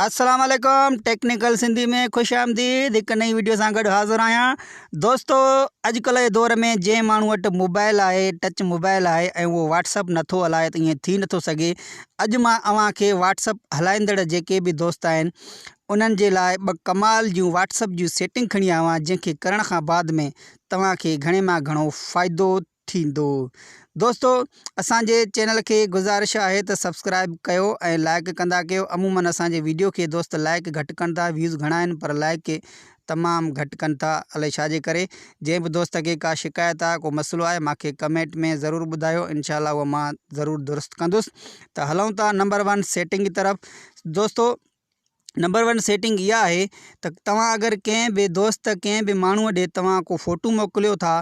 السلام عليڪم ٽيڪنيڪل سنڌي ۾ خوش آمديد هڪ نئين ويڊيو سان گڏ حاضر آهيان دوستو اڄڪلهه جي دور ۾ جنهن ماڻهو وٽ موبائل آهي ٽچ موبائل آهي ۽ اهو واٽس اپ نٿو هلائي ته ائين ٿي نٿو سگهي اڄ مان اوهان کي واٽس اپ هلائيندڙ جيڪي به دوست آهن انهن جي لاء ٻه ڪمال جون واٽس اپ جون سيٽنگ کڻي آيو آهيان جنهن کي ڪرڻ کان بعد ۾ توهان کي گهڻي مان گهڻو فائدو ٿيندو. دوستو اسان جي چينل کي گذارش آهي ته سبسڪرائب ڪيو ۽ لائڪ ڪندا ڪيو عمومن اسان جي ويڊيو کي دوست لائڪ گهٽ ڪن ٿا ويوز گهڻا آهن پر لائڪ تمام گهٽ ڪن ٿا الائي ڇا جي ڪري جنهن به دوست کي ڪا شڪايت آهي ڪو مسئلو آهي مانکي ڪمينٽ ۾ ضرور ٻڌايو انشاء الله اهو مان ضرور درست ڪندس ته هلون ٿا نمبر ون سيٽنگ جي طرف دوستو نمبر ون سيٽنگ اها آهي ته توهان اگر ڪنهن به دوست ڪنهن به ماڻهوء ڏي توهان ڪو فوٽو موڪليو ٿا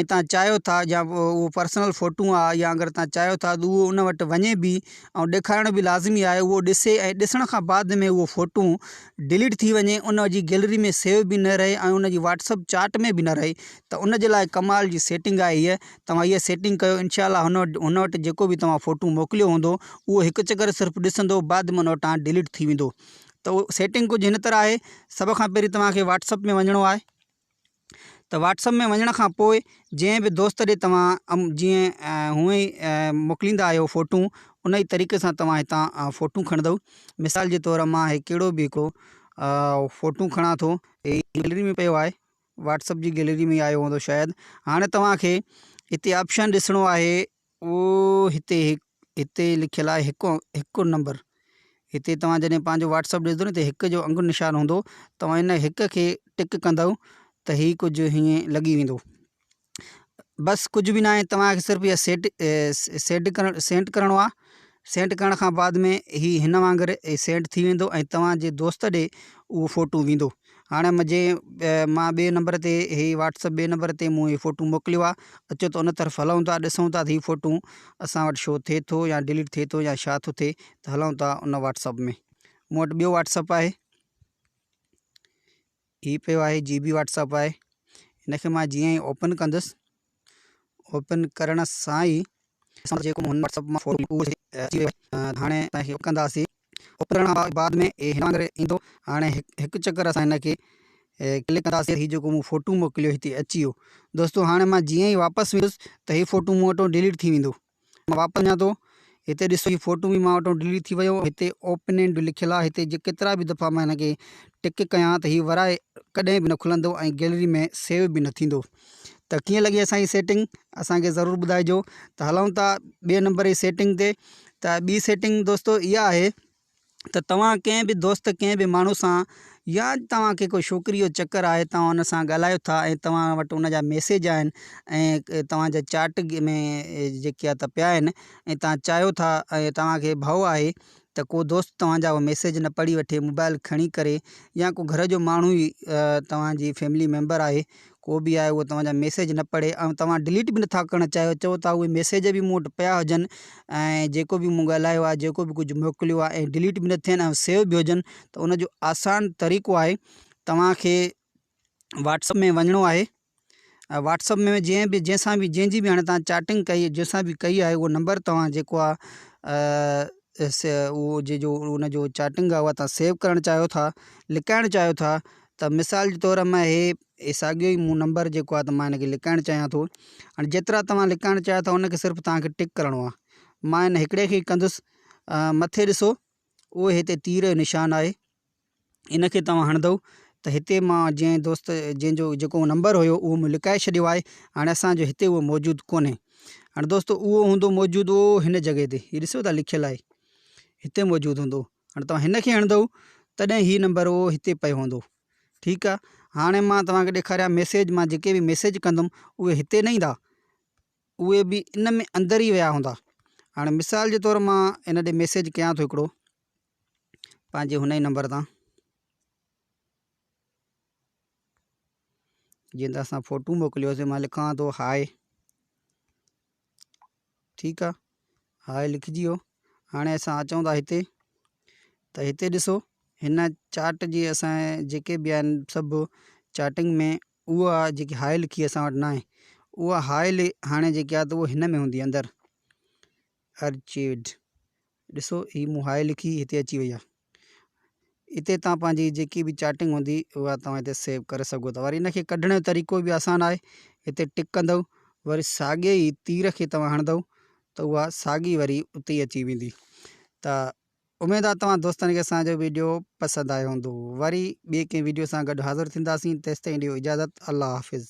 ۽ توهان چاهيو ٿا يا اهو پرسنل فوٽو آهي يا اگر توهان چاهيو ٿا ته اهو ان وٽ وڃي به ۽ ڏيکارڻ به لازمي آهي اهو ڏسي ۽ ڏسڻ کان بعد ۾ اهو فوٽو ڊليٽ ٿي وڃي ان جي گيلري ۾ سيو به نه رهي ۽ ان جي واٽس اپ چاٽ ۾ به نه رهي ته ان جي لاء ڪمال جي سيٽنگ آهي هيء توهان هيء سيٽنگ ڪيو انشاء الله هن وٽ هن وٽ جيڪو به توهان فوٽو موڪليو هوندو اهو هڪ چڪر صرف ڏسندو بعد ۾ ان وٽان ڊليٽ ٿي ويندو ته اهو سيٽنگ ڪجهه هن طرح آهي سڀ کان پهرين توهان کي واٽس اپ ۾ وڃڻو آهي ته واٽس اپ ۾ وڃڻ کان پوء جنهن به دوست ڏي توهان جيئن هونئن ئي موڪليندا آهيو فوٽو ان ئي طريقي سان توهان هتان فوٽو کڻندو مثال جي طور مان هي ڪهڙو به هڪڙو فوٽو کڻان ٿو هي گيلري ۾ پيو آهي واٽس اپ جي گيلري ۾ آيو هوندو شايد هاڻي توهان کي هتي آپشن ڏسڻو آهي اهو هتي هتي لکيل آهي هڪ هڪ نمبر هتي توهان جڏهن پنهنجو واٽس اپ ڏسندو نه ته هڪ جو انگ نشان هوندو توهان ان هڪ کي ٽڪ ڪندو ته هي ڪجهه هيئن لڳي ويندو بس ڪجهه به ناهي توهان کي صرف اها سيٽ سيٽ ڪرڻ سينٽ ڪرڻو آهي سينٽ ڪرڻ کان بعد ۾ هي هن وانگر سينٽ ٿي ويندو ۽ توهان جي دوست ڏي اهو فوٽو ويندو هاڻي منهنجي مان ٻئي نمبر تي هي واٽس اپ ٻئي نمبر تي مون هي فوٽو موڪليو آهي اچو ته ان طرف هلون ٿا ڏسون ٿا ته هي فوٽو اسان وٽ شو ٿئي ٿو يا ڊليٽ ٿئي ٿو يا ڇا ٿو ٿئي ته هلون ٿا ان واٽس اپ ۾ مون وٽ ٻيو واٽس اپ آهي هي پيو آهي جي بي واٽس اپ آهي هن کي مان جيئن ئي اوپن ڪندس اوپن ڪرڻ سان ئي جيڪو هن واٽس اپ مان فوٽو اچي ويو هاڻي اسان کي ڪنداسي اوپن ڪرڻ کان بعد ۾ هي هن وانگر ايندو هاڻي هڪ چڪر اسان هن کي ڪلڪ ڪنداسي هي جيڪو مون فوٽو موڪليو هتي اچي ويو دوستو هاڻي مان جيئن ئي واپس ويندس ته هي فوٽو مون وٽو ڊيليٽ ٿي ويندو مان واپس وڃان ٿو هتي ڏسو هي فوٽو به مان وٽو ڊليٽ ٿي ويو هتي اوپن اينڊ لکيل آهي هتي جي ڪيترا به دفعا مان هن کي ٽڪ ڪيان ته هي ورائي ڪڏهن به نه کلندو ۽ گيلري ۾ سيو به نه ٿيندو ته ڪيئن لڳي اسان جي سيٽنگ اسان کي ضرور ٻڌائجو ته هلون ٿا ٻئي نمبر جي سيٽنگ تي ته ٻي سيٽنگ دوستو اها آهي ته توهان ڪنهن به دوست ڪنهن به ماڻهو سان يا توهان کي ڪو ڇوڪري جو چڪر آهي توهان ان سان ڳالهايو ٿا ۽ توهان وٽ ان جا ميسيج آهن ۽ توهان جا چاٽ ۾ جيڪي آهي ته پيا آهن ۽ توهان چاهيو ٿا ۽ توهان کي ڀؤ آهي ته ڪو دوست توهان جا اهي ميسيج نه پڙهي وٺي موبائل کڻي ڪري يا ڪو گهر جو ماڻهو ئي توهان جي فيملي ميمبر آهي ڪو به آهي اهو توهان جا ميسيج نه پڙهي ۽ توهان ڊليٽ به نٿا ڪرڻ چاهيو چئو ٿا اهي ميسيج به مون وٽ پيا هجن ۽ جيڪو به مون ڳالهايو آهي جيڪو به ڪجهه موڪليو آهي ۽ ڊليٽ به نه ٿين ۽ سيو به هجن ته ان جو آسان طريقو آهي توهان کي واٽس اپ ۾ وڃڻو آهي ۽ واٽس اپ ۾ جنهن به جنهن سان به جنهن جي به هاڻي توهان چيٽنگ ڪئي جنهن سان به ڪئي آهي اهو نمبر توهان جيڪو آهي اهو جي جو ان جو چيٽنگ آهي اها توهان سيو ڪرڻ چاهيو ٿا لڪائڻ چاهيو ٿا ته مثال جي طور مان هي هي ساڳيو ئي مون نمبر جيڪو آهي ته مان هن کي لڪائڻ چاهيان ٿو هاڻي جيترا توهان لڪائڻ چاهيو ٿا ان کي صرف توهان کي ٽڪ ڪرڻو آهي مان هن هڪڙي کي ڪندس مٿي ڏسو اهو هتي تير جو نشان آهي ان کي توهان هڻندو ته هتي مان جنهن دوست جنهن جو جيڪو نمبر هيو اهو مون لڪائي ڇڏيو آهي هاڻي اسانجو هتي اهو موجود ڪونهي هاڻي دوستو اهو هوندو موجود اهو هن جڳهه تي هي ڏسو ٿا لکيل آهي هتي موجود هوندو هاڻي توهان هن کي هڻندو تڏهن هي نمبر اهو هتي پيو هوندو ٺيڪ آ هاڻي مان توهان کي ڏيکاريان ميسيج مان جيڪي به ميسيج ڪندم اهي هتي نه ايندا اهي به ان ۾ اندر ئي ويا هوندا هاڻي مثال جي طور مان ان ڏي ميسيج ڪيان ٿو هڪڙو پنهنجي هن ئي نمبر تان جيئن ته اسان فوٽو موڪليوسي مان لکان ٿو هاء ٺيڪ آ هاء لکجي ويو هاڻي اسان اچون ٿا هتي ته هتي ڏسو هن چاٽ جي اسان جيڪي به آهن سڀ چاٽنگ ۾ اها جيڪي هاء لکي اسان وٽ ناهي اها هاء هاڻي جيڪي آهي ته اها هن ۾ هوندي اندر ارچيڊ ڏسو هي مون هاء لکي هتي اچي وئي آهي. اتي توهان پنهنجي جيڪي به چيٽنگ هوندي اها توهان هتي سيو ڪري سگهو ٿا وري ان کي ڪڍڻ جو طريقو به آسان آهي هتي ٽڪ ڪندو وري ساڳي ئي تير کي توهان هڻندو ته اها ساڳي وري اتي ئي اچي ويندي ته اميد آهي توهان دوستن کي اسان جو ويڊيو پسند آيو هوندو وري ٻي ڪنهن ويڊيو سان گڏ حاضر ٿينداسين تيستائين ڏيو اجازت الله حافظ.